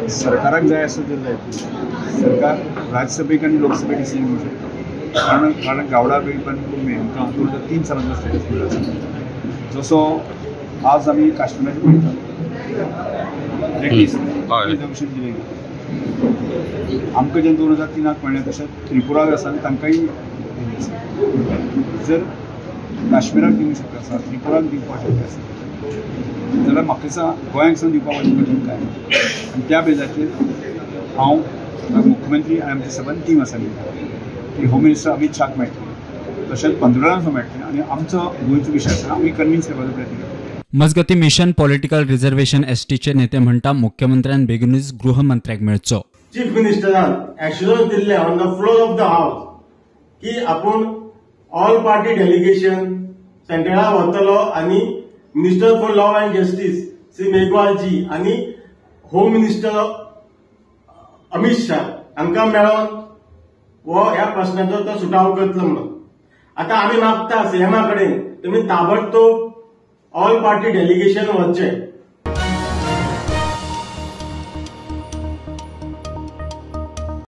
सरकाराक जाय आसत जर जायत, सरकार राज्यसभेक आनी लोकसभेक डिसिजन घेवंक शकता. कारण कारण गावडा वेळीप आनी कुणबी हांकां 2003 सालांतलो स्टेटस मेळ्ळो आसा. जसो आज आमी काश्मीराचेर पळयतात, रिजर्वेशन दिलें गेलें आमकां, जेन्ना 2003 मेळ्ळें, तशें त्रिपुराक आसा आनी तांकांय दिलें आसा. जर काश्मीराक दिवंक शक्य आसा, त्रिपुराक दिवपाक शक्य आसा, जाल्यार म्हाका दिसता गोंयांक सुद्दां दिवपाक कठीण काय? आनी त्या बेजाचेर हांव मुख्यमंत्री आनी आमची सबंद टीम आसा ती होम मिनिस्टर अमीत शाहक मेळटली, तशेंच पंतप्रधान सुद्दां मेळटले आनी आमचो गोंयचो विशय आसा, आमी कन्विन्स करपाचो प्रयत्न करतले. मजगतीं, मिशन पॉलिटिकल रिझर्वेशन एसटीचे नेते म्हणटा, मुख्यमंत्र्यान बेगीनूच गृहमंत्र्याक मेळचो. चीफ मिनिस्टरान एश्युरन्स दिल्लें on the floor of the house की आपूण ऑल पार्टी डेलिगेशन सेंट्रला वतलो आनी Minister for Law and Justice Shri मेघवालजी आनी होम मिनिस्टर अमित शाह हांकां मेळोन हो ह्या प्रश्नाचो तो सुटावो करतलो म्हणून. आतां आमी मागता सीएमा कडेन, तुमी ताबडतोब ऑल पार्टी डेलिगेशन वचचें.